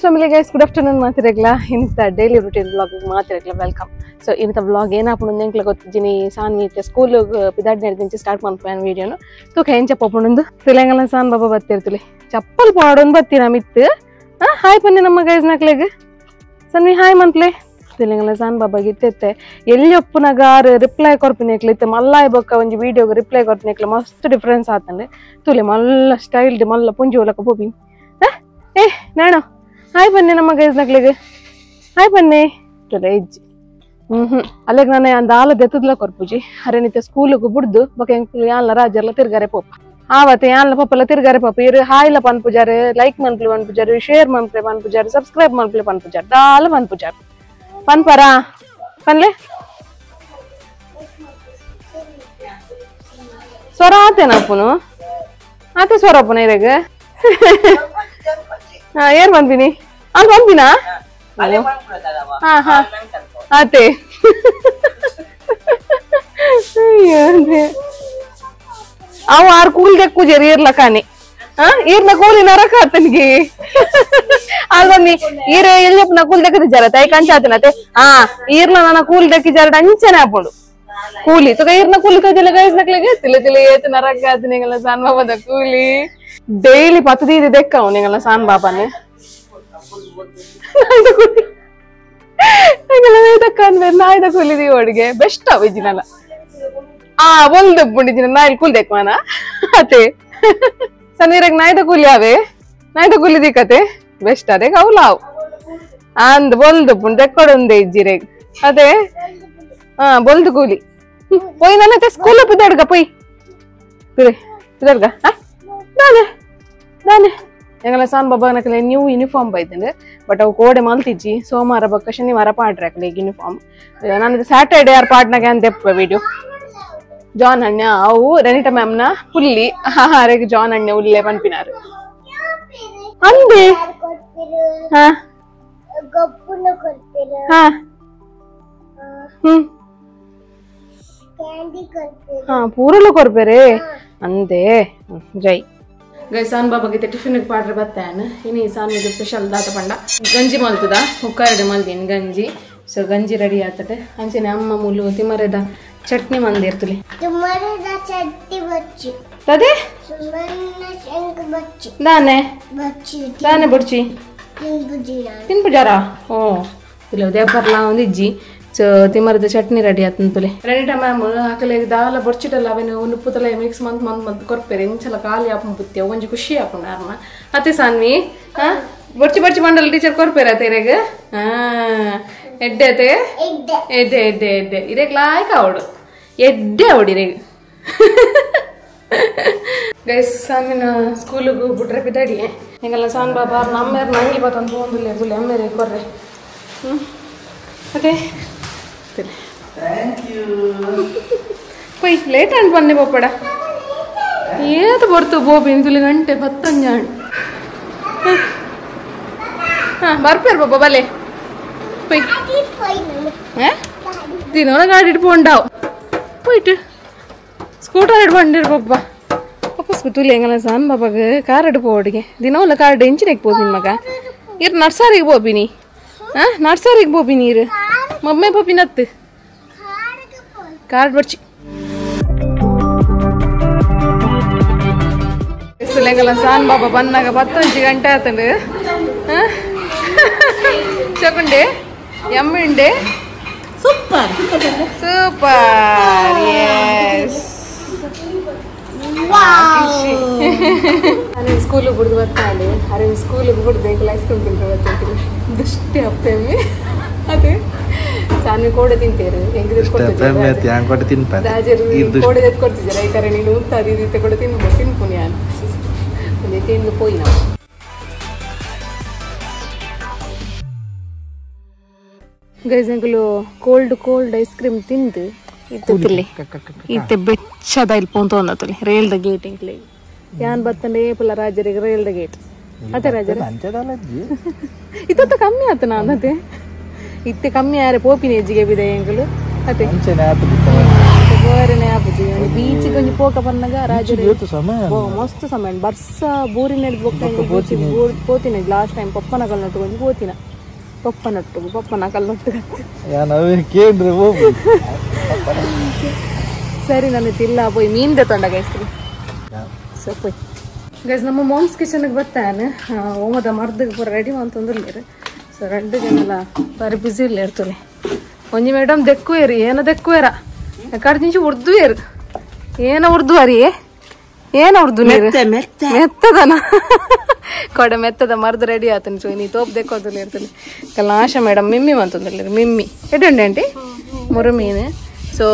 Viewers family guys, good afternoon ಮಾತಿರಗ್ಲ ಇಂತ daily routine vlog ಮಾತಿರಗ್ಲ welcome. So ಇಂತ vlog ಏನಾಪುಂಡು ಎಂಕ್ಲ ಗೊತ್ತಿಜಿನಿ Saanvi school ಪಿದಾಡ್ ನೆಡ್ದಿಂಚಿ start ಮನ್ಪುನ ವಿಡಿಯೋನು ತೂಕ ಎಂಚ ಪೋಪುಂಡು ತೆಲಂಗಾಣ ಸಾನ್ ಬಾಬಾ ಬತ್ತಿರ್ತುಲಿ ಚಪ್ಪಲ್ ಪಾಡೊಂದು ಬತ್ತಿ ನಮಿತ್ತು ಹಾಯ್ ಪನ್ನಿ ನಮ್ಮ ಗೈಸ್ ನಕ್ಲೆಗ್ ಸನ್ವಿ ಹಾಯ್ ಮನ್ಪ್ಲೆ ತೆಲಂಗಾಣ ಸಾನ್ ಬಾಬಾ ಗಿತ್ತೆತ್ತೆ ಎಲ್ಲಿ ಒಪ್ಪುನಗ ರಿಪ್ಲೈ ಕೊರ್ಪಿನ ಇತ್ತೆ ಮಲ್ಲಾಯ್ ಬೊಕ್ಕ ಒಂಜಿ ವಿಡಿಯೋಗೆ ರಿಪ್ಲೈ ಕೊರ್ಪಿನ ಮಸ್ತ್ ಡಿಫ್ರೆನ್ಸ್ ಆತಂಡೆ ತುಲೆ ಮಲ್ಲ ಸ್ಟೈಲ್ಡ್ ಮಲ್ಲ ಪುಂಜಿ ಒಲಕ ಪೋಪಿನಿ ಏ ನಾಣೋ ಹಾಯ್ ಬನ್ನಿ ನಮ್ಮ ಗೈಸ್ ನಕ್ಲೆಗ್ ಹಾಯ್ ಬನ್ನಿ ತುಲೆ ಇಜ್ಜಿ ಅಲ್ಲಿಗೆ ನಾನು ಅಂದ ಆಲ ದೆತ್ತದ್ಲ ಕೊರ್ಪುಜಿ ಅರೆ ಸ್ಕೂಲಿಗೆ ಬುಡ್ದು ಬೊಕ ಎಂಕುಲು ಯಾನ್ಲ ರಾಜರ್ಲ ತಿರ್ಗಾರೆ ಪೋಪ ಆವತ್ತೆ ಯಾನ್ಲ ಪಪ್ಪಲ ತಿರ್ಗಾರೆ ಪೋಪ ಇರು ಹಾಯ್ಲ ಪನ್ಪುಜಾರು ಲೈಕ್ ಮನ್ಪ್ಲೆ ಪನ್ಪುಜಾರು ಶೇರ್ ಮನ್ಪ್ಲೆ ಪನ್ಪುಜಾರು ಸಬ್ಸ್ಕ್ರೈಬ್ ಮನ್ಪ್ಲೆ ಪನ್ಪುಜಾರು ದಾಲ ಪನ್ಪುಜಾರು ಪನ್ಪರಾ ಪನ್ಲೆ ಸ್ವರ ಆತೇನಪ್ಪನು ಆತೆ ಸ್ವರಪ್ಪನ ಇರಗ ಹಾ ಏರ್ ಬಂದಿನಿ ಅಲ್ಲಿ ಬಂದಿನಾ ಹಾ ಹಾ ಆತೆ ಅವ ಆರು ಕೂಲ್ ದೆಕ್ಕುಜೇರಿ ಇರ್ಲಕಾನೆ ಈರ್ನ ಕೂಲಿ ನರಕ ಆತನಿಗೆ ಅಲ್ಬನ್ನಿ ಈರ ಎಲ್ಲಿಯಪ್ಪನ ಕೂಲ್ ದೆಕ್ಕದಿಜಾರ ತಾಯಿ ಕಂಚಾತನತೆ ಹಾ ಈರ್ನ ನನ್ನ ಕೂಲ್ ದೆಕ್ಕಿಜಾರ ಅಂಚನೆ ಹಾಪುಂಡು ಕೂಲಿ ತುಕ ಈರ್ನ ಕೂಲಿ ಕದಿಲ್ಲ ಗೈಸ್ ನಕ್ಲೆಗೆ ತಿಳಿ ತಿಳಿ ಏತು ನರಕ ಆತನಿಗೆಲ್ಲ ಸಾನ್ ಬಾಬಾದ ಕೂಲಿ ಡೈಲಿ ಪತ್ತದೀದಿ ದೆಕ್ಕ ಅವನಿಗೆಲ್ಲ ಸಾನ್ ಬಾಬಾನೆ ನಾಯ್ದ ಕೂಲಿದಿ ಅಡುಗೆ ಬೆಸ್ಟ್ ಅವಿಜಿನಲ್ಲ ಆ ಒಲ್ದು ಬುಂಡಿಜಿನ ನಾಯಿಲ್ ಕೂಲ್ ದೆಕ್ವಾನ ಅತೆ ಸನ್ವೀರಾಗ ನಾಯ್ದ ಕೂಲಿ ಅವೇ ನಾಯ್ದ ಕೂಲಿ ದಿಕ್ಕತೆ ಬೆಸ್ಟ್ ಅದೇ ಅವು ಅಂದ್ ಬೊಲ್ದು ಪುಂಡ್ ದೆಕ್ಕೊಡೊಂದೇ ಇಜ್ಜಿರೇಗ್ ಅದೇ ಹಾ ಬೊಲ್ದು ಕೂಲಿ ಪೊಯ್ ನನ್ನ ಸ್ಕೂಲ್ ಪಿದಾಡ್ಗ ಪೊಯ್ ಪಿದಾಡ್ಗ ದಾನೆ ದಾನೆ ಎಂಗಲ ಸಾನ್ ಬಾಬಾ ನಕಲೆ ನ್ಯೂ ಯೂನಿಫಾರ್ಮ್ ಬೈತಂಡೆ ಬಟ್ ಅವು ಕೋಡೆ ಮಲ್ತಿಜ್ಜಿ ಸೋಮವಾರ ಬೊಕ್ಕ ಶನಿವಾರ ಪಾಡ್ರೆ ಅಕಲೆ ಯೂನಿಫಾರ್ಮ್ ನಾನು ಸ್ಯಾಟರ್ಡೆ ಯಾರು ಪಾಡ್ನಾಗ ಅಂತ ವಿಡಿಯೋ ಜಾನ್ ಅಣ್ಣ ಅವು ರೆನಿಟಾ ಮ್ಯಾಮ್ನ ಪುಲ್ಲಿ ಅರೆಗೆ ಜಾನ್ ಅಣ್ಣ ಉಲ್ಲೆ ಪನ್ಪಿನಾರು ಅಂದೆ ಹಾ ಹಾ ಹಾ ಪೂರಲು ಕೊರ್ಪೇರೆ ಅಂದೆ ಜೈ ಗೈ ಸಾನ್ ಬಾಬಾಗೆ ಟಿಫಿನ್ ಪಾಡ್ರೆ ಬತ್ತಾನ ಇನಿ ಸಾನ್ ಇದು ಸ್ಪೆಷಲ್ ದಾತ ಪಂಡ ಗಂಜಿ ಮಲ್ತದ ಹುಕ್ಕಾರಡೆ ಮಲ್ದಿನಿ ಗಂಜಿ ಸೊ ಗಂಜಿ ರೆಡಿ ಆತದೆ ಅಂಚನೆ ಅಮ್ಮ ಮುಲು ತಿಮರೆದ ಚಟ್ನಿ ಮಂದಿರ್ತುಲಿ ತಿಮರೆದ ಚಟ್ನಿ ಬಚ್ಚಿ ತದೆ ಸುಮನ್ನ ಶಂಕ ಬಚ್ಚಿ ದಾನೆ ಬಚ್ಚಿ ದಾನೆ ಬುಡ್ಚಿ ತಿನ್ಪುಜಾರ ಓ ಇಲ್ಲ ದೇಪರ್ಲಾ ಒಂದು ಇಜ್ಜಿ ಸೊ ತಿಮರದ ಚಟ್ನಿ ರೆಡಿ ಆತಂತುಲೆ ರೆನಿಟಾ ಮ್ಯಾಮ್ ಆಕಲೆ ದಾಲ ಬೊರ್ಚಿಟಲ್ಲ ಅವೇನು ಉಪ್ಪುತಲ ಮಿಕ್ಸ್ ಮಂತ್ ಮಂತ್ ಮಂತ್ ಕೊರ್ಪೇರೆ ಇಂಚಲ ಖಾಲಿ ಆಪುಂಡು ಬುತ್ತಿ ಒಂಜಿ ಖುಷಿ ಆಪುಂಡು ಅರ್ಮ ಅತ್ತೆ ಸಾನ್ವಿ ಹಾ ಬೊರ್ಚಿ ಬೊರ್ಚಿ ಮಂಡಲ ಟೀಚರ್ ಕೊರ್ಪೇರ ಅತ್ತೆ ಹಾ ಎಡ್ಡೆ ಅತ್ತೆ ಎಡ್ಡೆ ಎಡ್ಡೆ ಎಡ್ಡೆ ಇರೇಗ್ ಲಾಯ್ಕ ಅವಡು ಎಡ್ಡೆ ಅವಡು ಇರೇಗ್ ಗೈಸ್ ಸಾಮಿನ ಸ್ಕೂಲಿಗೂ ಬಿಟ್ರೆ ಬಿದ್ದಾಡಿ ಹಿಂಗೆಲ್ಲ ಸಾನ್ ಬಾಬಾ ನಮ್ಮೇರು ನಂಗೆ ಬತ್ತಂತ ಒಂದಿಲ್ಲ ಗುಲೆ ಅಮ್ಮೇರೆ ಕೊರ್ರೆ ಹ್ಞೂ ಅದೇ ಪೊಯ್ ಲೇಟ್ ಅಂಡ್ ಬನ್ನಿ ಪಪ್ಪಡ ಏತು ಬರ್ತು ಬೋಬಿ ಇಂತುಲಿ ಗಂಟೆ ಬತ್ತಂಜಾಣ್ ಹಾ ಬರ್ಪೇರು ಪಾಪ ಬಲೆ ಪೊಯ್ ದಿನೋನ ಗಾಡಿ ಇಟ್ಕೊಂಡಾವ್ പോയിട്ട് ಸ್ಕೂಟರ್ ಇಟ್ಕೊಂಡಿರು ಪಪ್ಪ ಪಪ್ಪ ಸ್ಕೂತುಲಿ ಎಂಗಲ ಸಾನ್ ಬಾಬಾಗ ಕಾರ್ ಇಟ್ಟು ಪೋಡಿಗೆ ದಿನೋಲ ಕಾರ್ ಇಂಚಿನೆಗೆ ಪೋಪಿನ ಮಗ ಇರು ನರ್ಸರಿಗೆ ಪೋಪಿನಿ ಹಾ ನರ್ಸರಿಗೆ ಪೋಪಿನಿ ಇರು ಮಮ್ಮೆ ಪೋಪಿನತ್ತು ಕಾರ್ ಬಡ್ಚಿ ಎಂಗಲ ಸಾನ್ ಬಾಬಾ ಬಂದಾಗ 10 ಗಂಟೆ ಆತಂಡು ಚಕೊಂಡೆ ಎಮ್ಮೆ super super S ನಾನು ಸ್ಕೂಲಿಗೆ ಬಿಡ್ದು ಬರ್ತಾಳೆ ಅರೆ ಸ್ಕೂಲಿಗೆ ಬಿಡ್ದು ಐಸ್ ಕ್ರೀಮ್ ತಿಂತ ಬರ್ತೀನಿ ದೃಷ್ಟಿ ಅಪ್ಪೆಮ್ಮೆ ಅದೇ ಸಾನು ಕೋಡೆ ತಿಂತೇರು ಹೆಂಗ್ ಕೋಡೆ ಎತ್ತು ಕೊಡ್ತಿದ್ದಾರೆ ಐತಾರೆ ನೀನು ಉಂತಾರಿ ರೀತಿ ಕೂಡ ತಿನ್ಬೋ ತಿನ್ಪುನಿ ನಾನು ಒಂದೇ ತಿಂದು ಪೋಯಿ ನಾವು guys uncle cold cold ice cream ತಿಂದು ಇತ್ತುಲಿ ಇತ್ತೆ ಬೆಚ್ಚದ ಇಲ್ಲಿ ಪೋಂತ ಒಂದತ್ತುಲಿ ರೈಲ್ದ ಗೇಟ್ ಇಂಕ್ಲಿ ಯಾನ್ ಬತ್ತಂಡೆ ಏಪಲ ರಾಜರಿಗೆ ರೈಲ್ದ ಗೇಟ್ ಅದೇ ರಾಜರ ಇತ್ತ ಕಮ್ಮಿ ಆತ ನಾನು ಇತ್ತೆ ಕಮ್ಮಿ ಆರೆ ಪೋಪಿನ ಹೆಜ್ಜಿಗೆ ಬಿದೆ ಎಂಕಲು ಅದೇ ಪೋಯರನೆ ಆಪುಜಿ ಬೀಚ್ ಒಂಜಿ ಪೋಕ ಪನ್ನಗ ರಾಜರೇ ಮಸ್ತ್ ಸಮಯ ಬರ್ಸ ಬೋರಿನ ಬೊಕ್ಕ ಪೋತಿನ ಲಾಸ್ಟ್ ಟೈಮ್ ಪಪ್ಪನ ಕಲ್ನೊಟ್ಟು ಒಂಜಿ ಪೋತಿನ ಪಪ್ಪನೊಟ್ಟು ಪಪ್ಪನ ಕಲ್ನೊಟ್ಟು ಸರಿ ನಾನು ತಿಲ್ಲ ಪೋಯ್ ಮೀನ್ ತೊಂಡ ಗೈಸ್ ಸೊ ಪೋಯ್ ಗೈಸ್ ನಮ್ಮ ಮಾಮ್ಸ್ ಕಿಚನ್ಗೆ ಬರ್ತಾನೆ ಓಮದ ಮರ್ದಿಗೆ ಪೂರ ರೆಡಿ ಅಂತಂದ್ರೆ ಸೊ ರೆಡ್ ಜನಲ ಬಾರಿ ಬಿಸಿ ಇಲ್ಲ ಇರ್ತದೆ ಒಂಜಿ ಮೇಡಮ್ ದೆಕ್ಕುವೇರು ಏನ ದೆಕ್ಕುವೇರ ಕಡ್ದಿಂಚಿ ಉರ್ದುವೇರು ಏನ ಉರ್ದು ಅರಿ ಏನ ಉರ್ದು ನೀರು ಮೆತ್ತದನ ಕೊಡೆ ಮೆತ್ತದ ಮರ್ದು ರೆಡಿ ಆತನ ಚೋ ನೀ ತೋಪ್ ದೆಕ್ಕೋದಿಲ್ಲ ಇರ್ತದೆ ಕಲಾಶ ಮೇಡಮ್ ಮಿಮ್ಮಿ ಅಂತಂದ್ರೆ ಮಿಮ್ಮಿ ಎಡ್ಡುಂಡೆ ಆಂಟಿ ಮುರು ಮೀನು. ಸೊ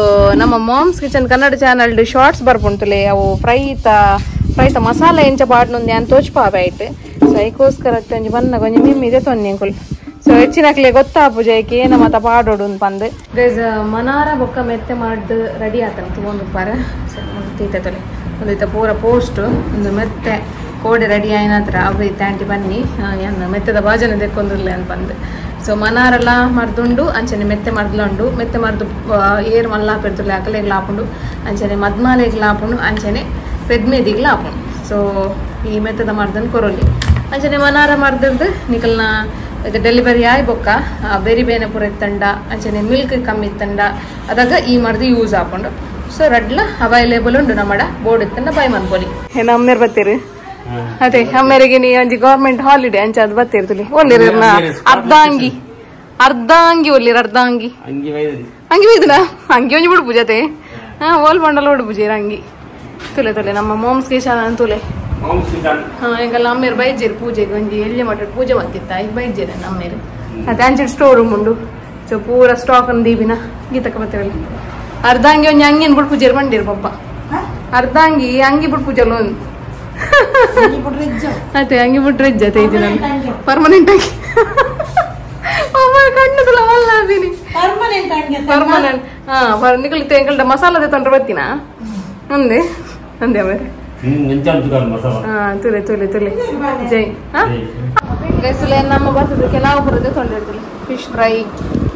ನಮ್ಮ moms kitchen Kannada channel shorts ಬರ್ಪುಂಟುಲೆ ಅವು ಫ್ರೈತ ಫ್ರೈತ ಮಸಾಲೆ ಎಂಚ ಪಾಡ್ನೊಂದು ಯಾನ್ ತೋಚ್ಪಾವೆ ಆಯ್ತು. ಸೊ ಐಕೋಸ್ಕರ ಒಂಜಿ ಬನ್ನ ಒಂಜಿ ಮಿಮ್ಮಿ ಇದೆ ತೊನ್ನೆ ಅಂಕುಲ್. ಸೊ ಹೆಚ್ಚಿನಕ್ಲೆ ಗೊತ್ತಾಪುಜ ಐಕೆ ಏನ ಮತ ಪಾಡೋಡು ಪಂದ್ ಗೈಸ್ ಮನಾರ ಬೊಕ್ಕ ಮೆತ್ತೆ ಮಾಡ್ದು ರೆಡಿ ಆತನ ತಗೊಂಡು ಪಾರ. ಸೊ ತೀತ ತೊಲೆ ಒಂದು ಇತ್ತ ಪೂರ ಪೋಸ್ಟ್ ಒಂದು ಮೆತ್ತೆ ಕೋಡೆ ರೆಡಿ ಆಯ್ನತ್ರ ಅವು ಇತ್ತ ಆಂಟಿ ಬನ್ನಿ ಏನ್ ಮೆತ್ತದ ಬಾಜನ ದೆಕ್ಕೊಂದಿರ್ಲೆ ಅಂತ ಬಂದು. ಸೊ ಮನಾರೆಲ್ಲ ಮರ್ದುಂಡು ಅಂಚನೆ ಮೆತ್ತೆ ಮರ್ದ್ಲುಂಡು ಮೆತ್ತೆ ಮರ್ದು ಏರ್ ಮಲ್ಲಾಪಿರ್ತುಲೆ ಅಕಲೆಗ್ಲ ಆಪುಂಡು ಅಂಚನೆ ಮದ್ಮಾಲೆಗ್ಲ ಆಪುಂಡು ಅಂಚನೆ ಪೆದ್ಮೇದಿಗ್ಲ ಆಪುಂಡು. ಸೊ ಈ ಮೆತ್ತದ ಮರ್ದನ್ ಕೊರೊಲಿ ಅಂಚನೆ ಮನಾರ ಮರ್ದರ್ದು ನಿಕಲ್ನ ಇದು ಡೆಲಿವರಿ ಆಯ್ ಬೊಕ್ಕ ಬೇರೆ ಬೇನೆ ಪೂರ ಇತ್ತಂಡ ಅಂಚನೆ ಮಿಲ್ಕ್ ಕಮ್ಮಿ ಇತ್ತಂಡ ಅದಾಗ ಈ ಮರ್ದು ಯೂಸ್ ಆಪುಂಡು. ಸೊ ರಡ್ಲ ಅವೈಲೇಬಲ್ ಉಂಡು ನಮ್ಮಡ ಬೋರ್ಡ್ ಇತ್ತಂಡ ಬೈ ಮನ್ಪೊಲಿ ಏನ ಅಮ್ಮೇರ್ ಬತ್ತೀರಿ ಅದೇ ಅಮ್ಮೇರಿಗೆ ನೀ ಒಂಜಿ ಗೌರ್ಮೆಂಟ್ ಹಾಲಿಡೇ ಅಂಚ ಅದು ಬತ್ತಿರ್ತಲಿ ಒಲ್ಲಿರ ಅರ್ಧಾಂಗಿ ಅರ್ಧಾಂಗಿ ಒಲ್ಲಿರ ಅರ್ಧಾಂಗಿ ಅಂಗಿ ಬೈದಿನ ಅಂಗಿ ಒಂಜಿ ಬಿಡು ಪೂಜಾತೆ ಹಾ ಓಲ್ ಬಂಡಲ ಉಡು ಪೂಜೆ ಅಂಗಿ ತುಲೆ ತುಲೆ ನಮ್ಮ ಮೋಮ್ಸ್ ಕಿಶನ್ ತುಲೆ ಹಾ ಎಂಗಲ್ಲ ಅಮ್ಮೇರು ಬೈಜೇರು ಪೂಜೆಗೆ ಒಂಜಿ ಎಲ್ಲಿ ಮಟ್ಟ ಪೂಜೆ ಬಂತಿತ್ತ ಈಗ ಬೈಜೇರು ನಮ್ಮೇರು ಅದೇ ಅಂಚಿಡ್ ಸ್ಟೋರ್ ರೂಮ್ ಉಂಡು. ಸೊ ಪೂರ ಸ್ಟಾಕ್ ಅನ್ನು ದೀಪಿನ ಗೀತಕ್ಕ ಬತ್ತಿರಲಿ ಅರ್ಧಾಂಗಿ ಒಂಜಿ ಅಂಗಿನ ಬಿಡು ಪೂಜೆರು ಬಂಡಿರು ಪಪ್ಪ ಅರ್ಧಾಂಗಿ ಅಂಗಿ ಬಿಡು ಪೂಜೆ ಒಂದು ಅದೇ ಅಂಗಿ ಬಿಟ್ರೆ ಜೊತೆ ಇದು ನಾನು ಪರ್ಮನೆಂಟ್ ಆಗಿ ಕಣ್ಣು ಅಲ್ಲ ಅದೀನಿ ಪರ್ಮನೆಂಟ್ ಹಾ ನಿಕಲ್ ಎಂಕಲ್ಡ ಮಸಾಲದ ತೊಂದ್ರೆ ಬರ್ತೀನಾ ಅಂದೆ ಅಂದೆ ಅವರೇ ಹಾ ತುಲೆ ತುಲೆ ತುಲೆ ಜೈ ಹಾ ಗೈಸುಲೆ ನಮ್ಮ ಬರ್ತದೆ ಕೆಲವು ಬರುತ್ತೆ ತೊಂದರೆ ಇರ್ತದೆ ಫಿಶ್ ಫ್ರೈ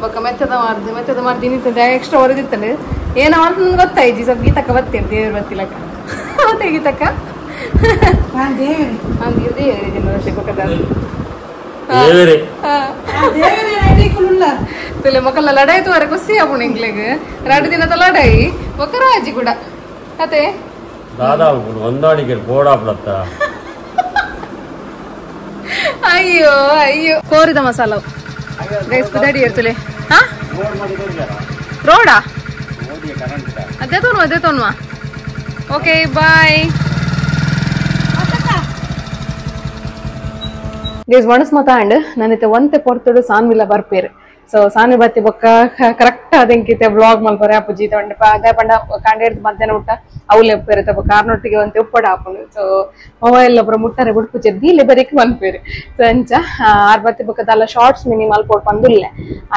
ಬೊಕ್ಕ ಮೆತ್ತದ ಮಾಡ್ದು ಮೆತ್ತದ ಮಾಡ್ದು ಇನ್ನಿರ್ತದೆ ಎಕ್ಸ್ಟ್ರಾ ಹೊರದಿರ್ತದೆ ಏನೋ ಅಂತ ನನ್ಗೆ ಗೊತ್ತಾಯ್ತು ಸ್ವಲ್ಪ ಗೀತಕ್ಕ ಬತ್ತೀರಿ ದೇವ್ರು ಬತ್ತಿಲಕ್ಕ ಮತ್ತೆ ಗೀತಕ್ಕ ತುಲೆ ಮೊಕಲ್ಲ ಲಡಾಯಿ ತೋರೆ ಖುಷಿ ಆಪುಂಡು ಎಂಕ್ಲೆಗ್ ರಡ್ಡು ದಿನದ ಲಡಾಯಿ ಬೊಕ್ಕ ರಾಜಿ ಕೂಡ ಅದೇ ದಾದಾ ಹೊಂದಾಣಿಕೆ ಬೋಡಾಪ್ಲತ್ತ ಅಯ್ಯೋ ಅಯ್ಯೋ ಕೋರಿದ ಮಸಾಲ ಗೈಸ್ ಕುದಾಡಿ ಇರ್ತಲೆ ಹಾ ರೋಡಾ ಅದೇ ತೋನ್ವಾ ಅದೇ ತೋನ್ವಾ ಓಕೆ ಬಾಯ್ ಗೈಸ್ ಒಣಸ್ ಮತಾಂಡ್ ನನ್ನಿತ್ತೆ ಒಂತೆ ಪೊರ್ತುಡು ಸಾನ್ವಿಲ ಬರ್ಪೇರು. ಸೊ ಸಾನ್ವಿ ಬತ್ತಿ ಬೊಕ್ಕ ಕರೆಕ್ಟ್ ಅದಂಕಿತೆ ವ್ಲಾಗ್ ಮಲ್ಪರೆ ಅಪ್ಪುಜಿ ತಗೊಂಡೆ ಅದೇ ಪಂಡ ಕಾಂಡೇಡ್ದು ಮಧ್ಯಾಹ್ನ ಊಟ ಅವ್ಲೆ ಉಪ್ಪೇರು ತಪ್ಪ ಕಾರ್ನೊಟ್ಟಿಗೆ ಒಂತೆ ಉಪ್ಪಡ ಹಾಪುಂಡು. ಸೊ ಮೊಬೈಲ್ ಒಬ್ಬರ ಮುಟ್ಟರೆ ಬುಡ್ಪುಜೆ ದೀಲೆ ಬರೀಕ್ ಮನ್ಪೇರು. ಸೊ ಅಂಚ ಆರ್ ಬತ್ತಿ ಬೊಕ್ಕದಲ್ಲ ಶಾರ್ಟ್ಸ್ ಮಿನಿ ಮಲ್ಪೋಡ್ ಪಂದುಲ್ಲೆ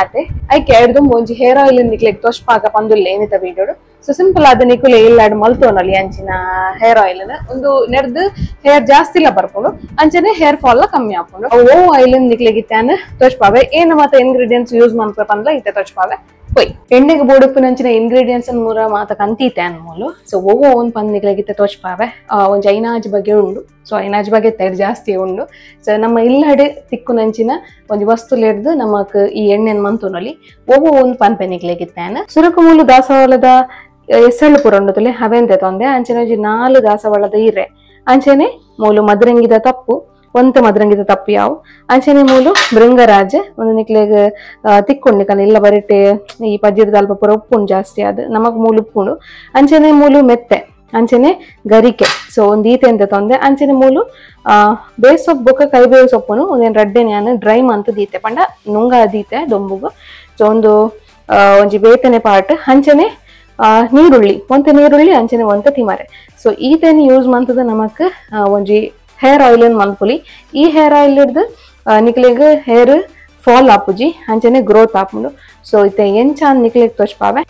ಆತೆ ಐಕೆ ಎಡ್ದು ಒಂಜಿ ಹೇರ್ ಆಯಿಲ್ ನಿಕ್ಲೆಗ್ ತೊಷ್ಪಾಕ ಪಂದುಲ್ಲೆ ಏನಿತ ವೀಡಿಯೋಡು. ಸೊ ಸಿಂಪಲ್ ಆದ ನಿಕುಲೆ ಇಲ್ಲಾಡ್ ಮಲ್ತೋನಲ್ಲಿ ಅಂಚಿನ ಹೇರ್ ಆಯಿಲ್ ಒಂದು ನೆರ್ದು ಹೇರ್ ಜಾಸ್ತಿ ಇಲ್ಲ ಬರ್ಕೊಂಡು ಅಂಚನೆ ಹೇರ್ ಫಾಲ್ ಕಮ್ಮಿ ಹಾಕೊಂಡು ಓ ಆಯಿಲ್ ನಿಕ್ಲೆಗ್ ಇತ್ತಾನ ತೋಚ್ಪಾವೆ ಏನು ಮಾತ ಇಂಗ್ರೀಡಿಯೆಂಟ್ಸ್ ಯೂಸ್ ಮಾಡ್ಬೇಕು ಅಂದ್ಲ ಇತ್ತೆ ತೋಚ್ಪಾವೆ ಪೊಯ್ ಎಣ್ಣೆಗೆ ಬೋಡುಪ್ಪುನಂಚಿನ ಇಂಗ್ರೀಡಿಯೆಂಟ್ಸ್ ಮೂರ ಮಾತ ಕಂತೀತೆ ಅನ್ಮೂಲು. ಸೊ ಒವ್ವ ಒಂದ್ ಪಂದ್ ನಿಕ್ಲೆಗ್ ಇತ್ತೆ ತೋಚ್ಪಾವೆ ಒಂಜಿ ಐನಾಜ್ ಬಗ್ಗೆ ಉಂಡು. ಸೊ ಐನಾಜ್ ಬಗ್ಗೆ ತೈರ್ ಜಾಸ್ತಿ ಉಂಡು. ಸೊ ನಮ್ಮ ಇಲ್ಲಡೆ ತಿಕ್ಕುನಂಚಿನ ಒಂಜಿ ವಸ್ತುಲೆಡ್ದು ನಮಕ್ ಈ ಎಣ್ಣೆನ್ ಮಂತುನಲ್ಲಿ ಒವ್ವ ಒಂದ್ ಪನ್ಪೆ ನಿಕ್ಲೆಗ್ ಇತ್ತಾನ ಸುರಕು ಮೂಲು ದಾಸವಾಳದ ಎಸಳು ಪೂರ ಉಂಡುತ್ತಲೆ ಹವೆಂತೆ ತೊಂದೆ ಅಂಚನೆ ಒಂಜಿ 4 ದಾಸವಾಳದ ಇರೆ ಅಂಚನೆ ಮೂಲು ಮದರಂಗಿದ ತಪ್ಪು ಒಂತೆ ಮದರಂಗಿದ ತಪ್ಪು ಯಾವು ಅಂಚನೆ ಮೂಲು ಭೃಂಗರಾಜ ಒಂದು ನಿಕ್ಲೆಗ್ ತಿಕ್ಕೊಂಡು ಇಲ್ಲ ಬರಿಟೆ ಈ ಪಜ್ಜಿದ ಅಲ್ಪ ಪೂರ ಉಪ್ಪುಂಡು ಜಾಸ್ತಿ ಅದು ನಮಗ್ ಮೂಲು ಉಪ್ಪುಂಡು ಅಂಚನೆ ಮೂಲು ಮೆತ್ತೆ ಅಂಚನೆ ಗರಿಕೆ. ಸೊ ಒಂದು ಈತೆ ಅಂತ ತೊಂದೆ ಅಂಚನೆ ಮೂಲು ಬೇಸೊಪ್ಪು ಬೊಕ್ಕ ಕೈಬೇವು ಸೊಪ್ಪುನು ಒಂದೇನು ರಡ್ಡೆ ನಾನು ಡ್ರೈ ಮಂತ್ ದೀತೆ ಪಂಡ ನುಂಗ ದೀತೆ ದೊಂಬುಗು. ಸೊ ಒಂದು ಒಂಜಿ ಬೇತನೆ ಪಾಟ್ ಅಂಚನೆ ನೀರುಳ್ಳಿ ಒಂತೆ ನೀರುಳ್ಳಿ ಅಂಚನೆ ಒಂತೆ ತಿಮರೆ. ಸೊ ಈತೇನು ಯೂಸ್ ಮಂತದ ನಮಕ್ ಒಂಜಿ ಹೇರ್ ಆಯಿಲ್ ಮನ್ಪುಲಿ. ಈ ಹೇರ್ ಆಯಿಲ್ ಹಿಡ್ದು ನಿಕ್ಲೆಗ್ ಹೇರ್ ಫಾಲ್ ಆಪುಜಿ ಅಂಚನೆ ಗ್ರೋತ್ ಆಪುಂಡು. ಸೊ ಇತ್ತೆ ಎಂಚ ನಿಕ್ಲೆಗ್ ತೋಚ್ಪಾವೆ.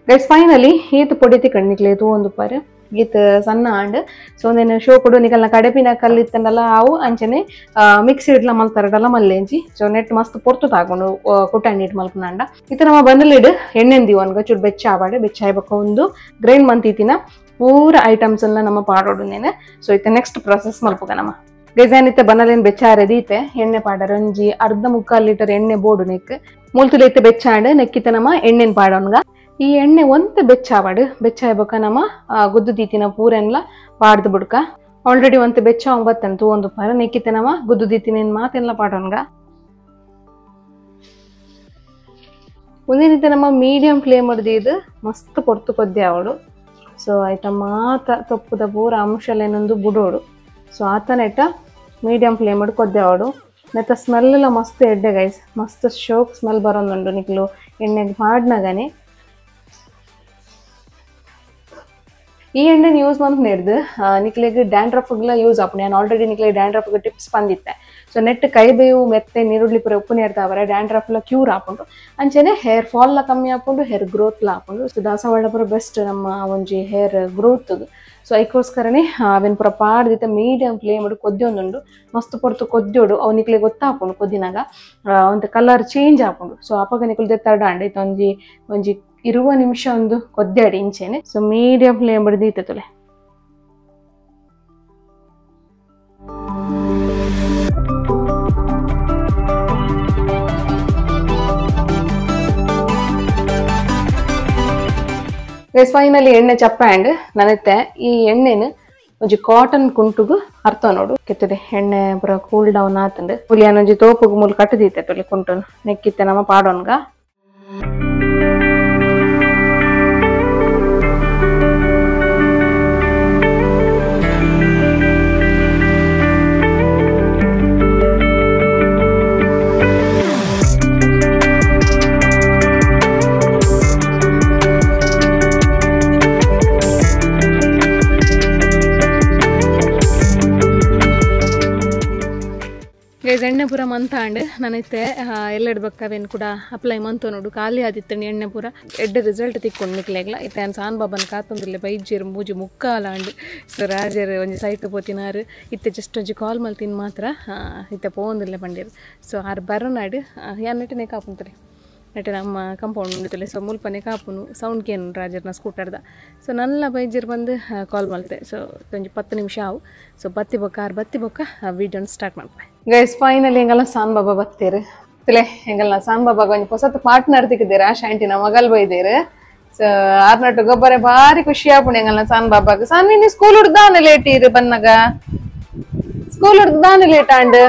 Guys finally ಈತ ಪೊಡಿ ತಿಕ್ಕಂಡು ನಿಕ್ಲೆ ತೂವೊಂದು ಪಾರು ಈತ ಸಣ್ಣ ಆಂಡ್ ಸೊ ನೇನು ಶೋ ಕೊಡು ನಿಕಲ್ನ ಕಡೆಪಿನ ಕಲ್ಲಿತ್ತಂಡಲ ಆವು ಅಂಚನೆ ಮಿಕ್ಸಿ ಇಡ್ಲ ಮಲ್ತಾರಡಲ ಮಲ್ಲೇಂಜಿ ಸೊ ನೆಟ್ ಮಸ್ತ್ ಪೊರ್ತು ತಾಕೊಂಡು ಕುಟ್ಟಂಡಿ ಇಟ್ಟು ಮಲ್ಪನಾಂಡ ಇತ್ತ ನಮ್ಮ ಬಂದಲಿಡು ಎಣ್ಣೆಂದಿ ಒನ್ಗ ಚೂರು ಬೆಚ್ಚ ಆವಾಡು ಬೆಚ್ಚ ಆಯ್ಬಕ್ಕ ಒಂದು ಗ್ರೈಂಡ್ ಮಂತಿತ್ತಿನ ಪೂರ ಐಟಮ್ಸ್ ಎಲ್ಲ ನಮ್ಮ ಪಾಡೋಡು ನೇನೆ ಸೊ ಇತ್ತ ನೆಕ್ಸ್ಟ್ ಪ್ರೊಸೆಸ್ ಮಲ್ಪುಗ ನಮ್ಮ ಗೈಸ್ ಏನಿತ್ತೆ ಬನ್ನಲೇನು ಬೆಚ್ಚಾರದೀತೆ ಎಣ್ಣೆ ಪಾಡರ ಒಂಜಿ ಅರ್ಧ ಮುಕ್ಕಾಲು ಲೀಟರ್ ಎಣ್ಣೆ ಬೋಡು ನೆಕ್ ಮುಲ್ತುಲ ಇತ್ತೆ ಬೆಚ್ಚಾಂಡು ನೆಕ್ಕಿತ್ತ ನಮ್ಮ ಎಣ್ಣೆನ್ ಪಾಡೋನ್ಗ ಈ ಎಣ್ಣೆ ಒಂತೆ ಬೆಚ್ಚಾವಾಡು ಬೆಚ್ಚಾಯ್ಬಕ್ಕ ನಮ್ಮ ಗುದ್ದು ದೀತಿನ ಪೂರೆನ್ಲ ಪಾಡ್ದು ಬುಡ್ಕ ಆಲ್ರೆಡಿ ಒಂತೆ ಬೆಚ್ಚ ಒಂಬತ್ತಂತು ಒಂದು ಪಾರ ನೆಕ್ಕಿತ್ತೆ ನಮ್ಮ ಗುದ್ದು ದೀತಿನ ಮಾತೆಲ್ಲ ಪಾಡೋನ್ಗ ಒಂದೇನಿತ್ತೆ ನಮ್ಮ ಮೀಡಿಯಂ ಫ್ಲೇಮ್ ಇದು ಮಸ್ತ್ ಪೊರ್ತು ಕೊದ್ದೆ ಅವಳು ಸೊ ಆಯ್ತಾ ಮಾತ ತೊಪ್ಪುದ ಪೂರ ಅಂಶಲೇನೊಂದು ಬುಡೋಡು ಸೊ ಆತನೆಟ್ಟ ಮೀಡಿಯಂ ಫ್ಲೇಮ್ ಕೊದ್ದೆ ಅವಳು ನೆತ್ತ ಸ್ಮೆಲ್ ಎಲ್ಲ ಮಸ್ತ್ ಎಡ್ಡೆ ಗೈಸ್ ಮಸ್ತ್ ಶೋಕ್ ಸ್ಮೆಲ್ ಬರೋದುಂಡು ನಿಕ್ಲು ಎಣ್ಣೆಗೆ ಪಾಡ್ನಾಗನೆ ಈ ಎಣ್ಣೆನ ಯೂಸ್ ಮಂತ್ ನಿಕ್ಲೆಗ್ ಡ್ಯಾಂಡ್ರಫ್ಲ ಯೂಸ್ ಆಪುಂಡು ನಾನು ಆಲ್ರೆಡಿ ನಿಕ್ಲೆ ಡ್ಯಾಂಡ್ರಫ್ ಟಿಪ್ಸ್ ಬಂದಿತ್ತೆ ಸೊ ನೆಟ್ ಕೈ ಬೇವು ಮೆತ್ತೆ ನೀರುಳ್ಳಿ ಪೂರ ಉಪ್ಪು ನೇರ್ತಾವರೆ ಡ್ಯಾಂಡ್ರಫ್ಲ ಕ್ಯೂರ್ ಆಪುಂಡು ಅಂಚನೆ ಹೇರ್ ಫಾಲ್ ಕಮ್ಮಿ ಆಪುಂಡು ಹೇರ್ ಗ್ರೋತ್ಲ ಆಪುಂಡು ಸೊ ದಾಸವಾಳ ಪೂರ ಬೆಸ್ಟ್ ನಮ್ಮ ಒಂಜಿ hair growth so ಐಕೋಸ್ಕರನೇ ಅವೆನ್ ಪೂರ ಪಾಡ್ದಿತ್ತ ಮೀಡಿಯಂ ಫ್ಲೇಮ್ ಕೊದ್ದೊಂದುಂಡು ಮಸ್ತ್ ಪೊರ್ತು ಕೊದ್ದೋಡು ಅವು ನಿಕ್ಲೆ ಗೊತ್ತಾಪುಂಡು ಕೊದ್ದಿನಾಗ ಒಂತೆ ಕಲರ್ ಚೇಂಜ್ ಆಪುಂಡು ಸೊ ಅಪಗ ನಿಕ್ಲು ದೆತ್ತರ್ಡಾಂಡ್ ಇತ್ತ ಒಂಜಿ ಒಂಜಿ 20 ನಿಮಿಷ ಒಂದು ಕೊದ್ದಾಡಿ ಇಂಚೆನೆ so medium flame ಬಡ್ದು ತುಲೆ ಗೈಸ್ ಫೈನಲಿ ಎಣ್ಣೆ ಚಪ್ಪಾಂಡ್ ನನತ್ತೆ ಈ ಎಣ್ಣೆನ ಒಂಜಿ ಕಾಟನ್ ಕುಂಟುಗು ಅರ್ಥ ನೋಡು ಕೆತ್ತದೆ ಎಣ್ಣೆ ಪೂರ ಕೂಲ್ ಡೌನ್ ಆತಂಡು ಹುಲಿಯಾನೊಂಜಿ ತೋಪುಗು ಮೂಲು ಕಟ್ಟದೀತೆ ತುಲೆ ಕುಂಟುನು ನೆಕ್ಕಿತ್ತೆ ನಮ್ಮ ಪಾಡೋನ್ಗ ಗೈಸ್ ಎಣ್ಣೆ ಪೂರ ಮಂತಾಂಡ್ ನಾನೈತೆ ಎಲ್ಲೆಡ್ ಬಕ್ಕವೇನು ಕೂಡ ಅಪ್ಲೈ ಮಂತು ನೋಡು ಖಾಲಿ ಆದಿತ್ತಂಡು ಎಣ್ಣೆ ಪೂರ ಎಡ್ಡೆ ರಿಸಲ್ಟ್ ತಿಕ್ಕೊಂಡು ನಿಕ್ಲೆಗ್ಲ ಇತ್ತೆ ಸಾನ್ ಬಾಬನ್ ಕಾತೊಂದಿಲ್ಲ ಬೈಜೇರು ಮೂಜಿ ಮುಕ್ಕಾಲಾಂಡ್ ಸೊ ರಾಜರು ಒಂಜಿ ಸೈಟ್ ಪೋತಿನಾರು ಇತ್ತೆ ಜಸ್ಟ್ ಒಂಜಿ ಕಾಲ್ ಮಲ್ತಿನ ಮಾತ್ರ ಇತ್ತೆ ಪೋಂದಿಲ್ಲ ಪಂಡೇರು ಸೊ ಆರು ಬರೋನಾಡು ಯಾನ್ ನೆಟ್ಟನೆ ಕಾಪುಂತಾರೆ ನೆಟ್ಟೆ ನಮ್ಮ ಕಂಪೌಂಡ್ ಉಂಡುತ್ತಲೆ ಸೊ ಮುಲ್ಪನೆ ಕಾಪುನು ಸೌಂಡ್ ಕೇನು ರಾಜರ್ನ ಸ್ಕೂಟರ್ದ ಸೊ ನಲ್ಲ ಬೈಜೇರು ಬಂದು ಕಾಲ್ ಮಲ್ತೆ ಸೊ ಒಂಜಿ 10 ನಿಮಿಷ ಆವು ಸೊ ಬತ್ತಿ ಬೊಕ್ಕ ಆರು ಬತ್ತಿ ಬೊಕ್ಕ ವೀಡಿಯೋನ ಸ್ಟಾರ್ಟ್ ಮಾಡ್ತೆ ಗೈಸ್ ಫೈನಲಿ ಎಂಗಲ್ಲ ಸಾನ್ ಬಾಬಾ ಬತ್ತೀರು ತುಲೆ ಎಂಗಲ್ಲ ಸಾನ್ ಬಾಬಾಗ ಒಂಜಿ ಹೊಸತ್ ಪಾರ್ಟ್ನರ್ ತಿಕ್ಕಿದ್ದೀರ ಆಶಾಂಟಿನ ಮಗಲ್ ಬೈದೇರು ಸೊ ಆರ್ನಟ್ಟು ಗೊಬ್ಬರ ಭಾರಿ ಖುಷಿ ಆಪುಂಡು ಎಂಗಲ್ಲ ಸಾನ್ ಬಾಬಾಗ ಸಾನ್ ನೀನು ಸ್ಕೂಲ್ ಹುಡ್ದಾನೆ ಲೇಟ್ ಇರು ಬನ್ನಾಗ ಸ್ಕೂಲ್ ಹುಡ್ದಾನೆ ಲೇಟ್ ಆಂಡ್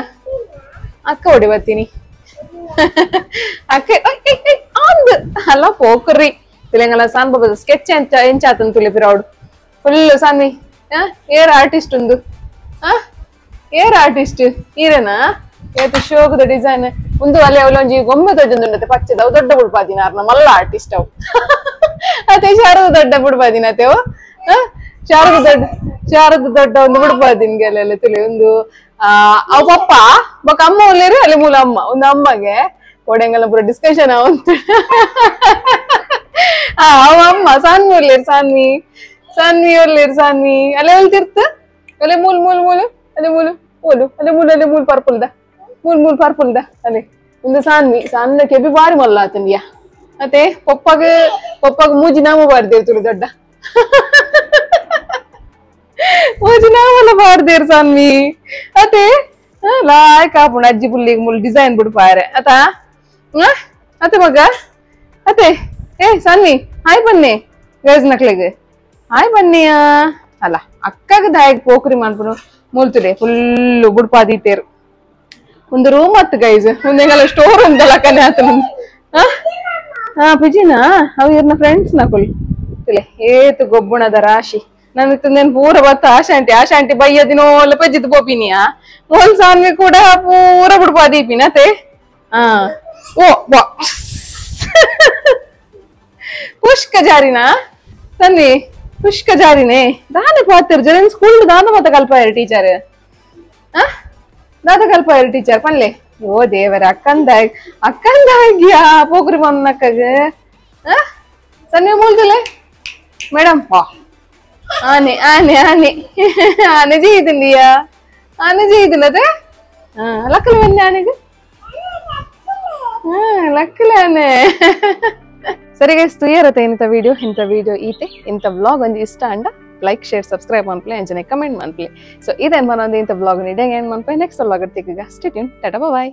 ಅಕ್ಕ ಹೊಡಿ ಬತ್ತೀನಿ ಅಕ್ಕ ಆಂದ್ ಅಲ್ಲ ಪೋಕ್ರಿ ತುಲೆಂಗಲ್ಲ ಸಾನ್ ಬಾಬಾ ಸ್ಕೆಚ್ ಎಂಚ ಎಂಚಾತನ್ ತುಲೆ ಪಿರೌಡ್ ಫುಲ್ ಸಾನ್ವಿ ಏರ್ ಆರ್ಟಿಸ್ಟ್ ಉಂದು ಏರ್ ಆರ್ಟಿಸ್ಟ್ ಈರೇನಾ ಏತು ಶೋಕದ ಡಿಸೈನ್ ಒಂದು ಅಲ್ಲಿ ಅವಳ ಒಂಜಿ ಗೊಂಬೆ ತೊಜೊಂದುಂಡತೆ ಪಚ್ಚದ ಅವು ದೊಡ್ಡ ಬುಡ್ಪಾದಿನ ಅರ್ನ ಮಲ್ಲ ಆರ್ಟಿಸ್ಟ್ ಅವು ಅತೆ ಶಾರದ ದೊಡ್ಡ ಬುಡ್ಪಾದಿನ ಅತೆವು ಶಾರದ ದೊಡ್ಡ ಒಂದು ಬುಡ್ಪಾದಿನ್ಗೆ ತುಲಿ ಒಂದು ಅವು ಪಪ್ಪ ಬೊಕ ಅಮ್ಮ ಒಲ್ಲೇರು ಅಲ್ಲಿ ಮೂಲ ಅಮ್ಮ ಒಂದು ಅಮ್ಮಗೆ ಕೊಡೆಂಗಲ್ಲ ಪೂರ ಡಿಸ್ಕಷನ್ ಅವಂತ ಅವ ಅಮ್ಮ ಸಾನ್ವಿ ಒಲ್ಲೇರು ಸಾನ್ವಿ ಸಾನ್ವಿ ಒಲ್ಲೇರು ಸಾನ್ವಿ ಅಲ್ಲೇ ಒಲ್ತಿರ್ತ ಅಲ್ಲೇ ಮೂಲ್ ಮೂಲ್ ಮೂಲು ಅಲೆ ಮೂಲು ಓಲು ಅಲೆ ಮೂಲು ಅಲೆ ಮೂಲು ಪರ್ಪಲ್ದ ಮೂಲು ಮೂಲು ಪರ್ಪಲ್ದ ಅಲೆ ಒಂದು ಸಾನ್ವಿ ಸಣ್ಣ ಕೆಬಿ ಬಾರಿ ಮಲ್ಲ ಆತಂದ್ಯಾ ಮತ್ತೆ ಪಪ್ಪಾಗ ಪಪ್ಪಾಗ ಮೂಜಿ ನಾಮ ಬಾರ್ದೇರು ತುಳು ದೊಡ್ಡ ಮೂಜಿ ನಾಮಲ್ಲ ಬಾರ್ದೇರು ಸಾನ್ವಿ ಅತೆ ಲಾಯ್ ಕಾಪುಣ ಅಜ್ಜಿ ಪುಲ್ಲಿಗೆ ಮುಲ್ ಡಿಸೈನ್ ಬಿಡ್ಪಾರೆ ಆತಾ ಅತೆ ಮಗ ಅತೆ ಏ ಸಾನ್ವಿ ಹಾಯ್ ಬನ್ನಿ ಗೈಸ್ ನಕ್ಲೆಗ್ ಹಾಯ್ ಬನ್ನಿಯಾ ಅಲ್ಲ ಅಕ್ಕಗ ದಾಯಕ್ ಪೋಕ್ರಿ ಮಾಡ್ಬಿಡು ಮೂಲ್ತುಲೆ ಫುಲ್ಲು ಬುಡ್ಪಾದೀತೇರು ಒಂದು ರೂಮ್ ಅತ್ತು ಗೈಸ್ ಒಂದೆಂಗಲ್ಲ ಸ್ಟೋರ್ ರೂಮ್ ದಲಕನೆ ಆತನ ಹಾ ಪಿಜಿನಾ ಅವು ಇವ್ರನ್ನ ಫ್ರೆಂಡ್ಸ್ ನಕುಲ್ ತುಲೆ ಏತು ಗೊಬ್ಬುಣದ ರಾಶಿ ನನ್ ತಂದೇನು ಪೂರ ಬತ್ತ ಆಶಾಂಟಿ ಆಶಾಂಟಿ ಬಯ್ಯ ದಿನೋಲ ಪೆಜ್ಜಿದ್ ಪೋಪಿನಿಯಾ ಮೋಲ್ ಸಾನ್ವಿ ಕೂಡ ಪೂರ ಬುಡ್ಪಾದೀಪಿನ ಅತೆ ಹಾ ಓ ವಾ ಪುಷ್ಕ ಜಾರಿನಾ ತನ್ವಿ ಪುಷ್ಕ ಜಾರಿನೇ ದಾನ ಪಾತಿರ್ ಜನ ಸ್ಕೂಲ್ ದಾನ ಮತ ಕಲ್ಪಾಯರು ಟೀಚರ್ ದಾದ ಕಲ್ಪಾಯರು ಟೀಚರ್ ಪನ್ಲೆ ಓ ದೇವರ ಅಕ್ಕಂದಾಗ್ ಅಕ್ಕಂದಾಗ್ಯಾ ಪೋಕ್ರಿ ಬಂದಕ್ಕಗ ಸನ್ನೆ ಮೂಲ್ತಲೆ ಮೇಡಮ್ ಆನೆ ಆನೆ ಆನೆ ಆನೆ ಜೀದಿಂದಿಯಾ ಆನೆ ಜೀದಿನದೆ ಲಕ್ಕಲ ಬನ್ನಿ ಆನೆಗೆ ಲಕ್ಕಲೆ ಆನೆ. ಸರಿ ಗೈಸ್, ತುಯರತೆ ಇಂಥ ವಿಡಿಯೋ, ಇಂಥ ವಿಡಿಯೋ ಈತೆ ಇಂಥ ವ್ಲಾಗ್ ಒಂದು ಇಷ್ಟ ಅಂಡ ಲೈಕ್ ಶೇರ್ ಸಬ್ಸ್ಕ್ರೈಬ್ ಮನ್ಪ್ಲೆ ಅಂಚನೆ ಕಮೆಂಟ್ ಮನ್ಪ್ಲೆ. ಸೊ ಇದೇನು ಮನೊಂದು ಇಂಥ ವ್ಲಾಗ್ ನೀಡಿ ಏನು ಮನ್ಪೆ ನೆಕ್ಸ್ಟ್ ವ್ಲಾಗ್ ತಿಕ್ಕ. Stay tune, tata, boy.